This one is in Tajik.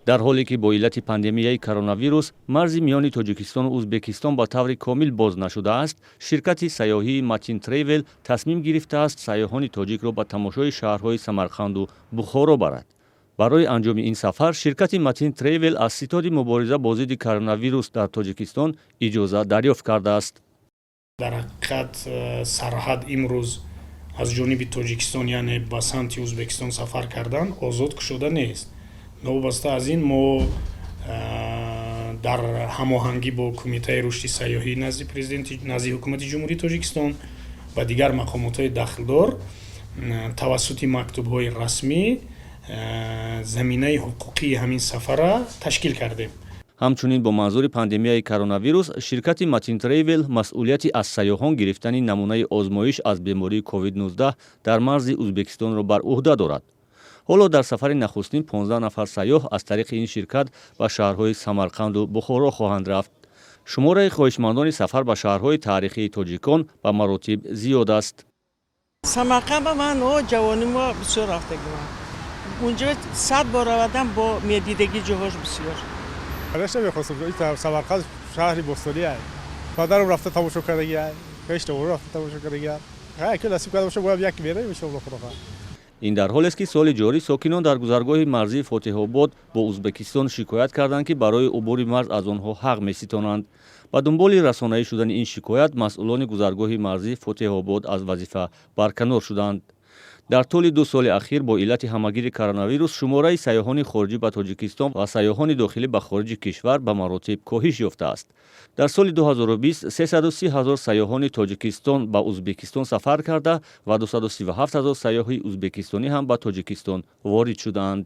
Дар ҳоле ки бо иллати пандемияи коронавирус марзи миёни Тоҷикистону Узбекистон ба таври комил боз нашудааст, ширкати сайёҳии Матин Тревел тасмим гирифтааст, сайёҳони тоҷикро ба тамошои шаҳрҳои Самарқанду Бухоро барад. Барои анҷоми ин сафар ширкати Матин Тревел аз Ситоди мубориза бо зидди коронавирус дар Тоҷикистон иҷоза дарёфт кардааст. Дар ҳақиқат, сарҳад имрӯз аз ҷониби Тоҷикистон, яъне ба самти Узбекистон сафар кардан озод кушода нест. Новобаста аз ин, мо дар ҳамоҳангӣ бо Кумитаи рушди сайёҳӣ назди Президенти, назди Ҳукумати Ҷумҳурии Тоҷикистон ва дигар мақомотҳои дахлдор тавассути мактубҳои расмӣ заминаи ҳуқуқии ҳамин сафарра ташкил кардем. Ҳамчунин, бо манзури пандемияи коронавирус ширкати Матин Тревел масъулияти аз сайёҳон гирифтани намунаи озмоиш аз бемории COVID-19 дар марзи Узбекистонро бар ӯҳда дорад. Ҳоло дар сафари нахустин 15 нафар сайёҳ аз тариқи ин ширкат ба шаҳрҳои Самарқанду Бухоро хоҳанд рафт. Шумораи хоҳишмандони сафар ба шаҳрҳои таърихии тоҷикон ба маротиб зиёд аст. Самарқанд ба ман ҷавонимо бисёр рафтагиман. Унҷо 100 бор равадам, бо медидагӣ ҷоҳош бисёр. Конечно, мехостам. Самарқанд шаҳри бостонӣ ай, падарам рафта тамошо кардагӣ ай, хештовор рафта тамошо кардагӣ ай. Ки насиб карда боша, бояд як меравем, иншоалло, Худо хоҳад. Ин дар ҳолест, ки соли ҷорӣ сокинон дар гузаргоҳи марзии Фотиҳобод бо Узбекистон шикоят карданд, ки барои убури марз аз онҳо ҳақ меситонанд. Ба дунболи расонаӣ шудани ин шикоят масъулони гузаргоҳи марзии Фотиҳобод аз вазифа барканор шуданд. Дар тӯли 2 соли ахир бо иллати ҳамагири коронавирус шумораи сайёҳони хориҷӣ ба Тоҷикистон ва сайёҳони дохилӣ ба хориҷи кишвар ба маротиб коҳиш ёфтааст. Дар соли 2020 330 ҳазор сайёҳони Тоҷикистон ба Узбекистон сафар карда ва 237 ҳазор сайёҳи узбекистонӣ ҳам ба Тоҷикистон ворид шудаанд.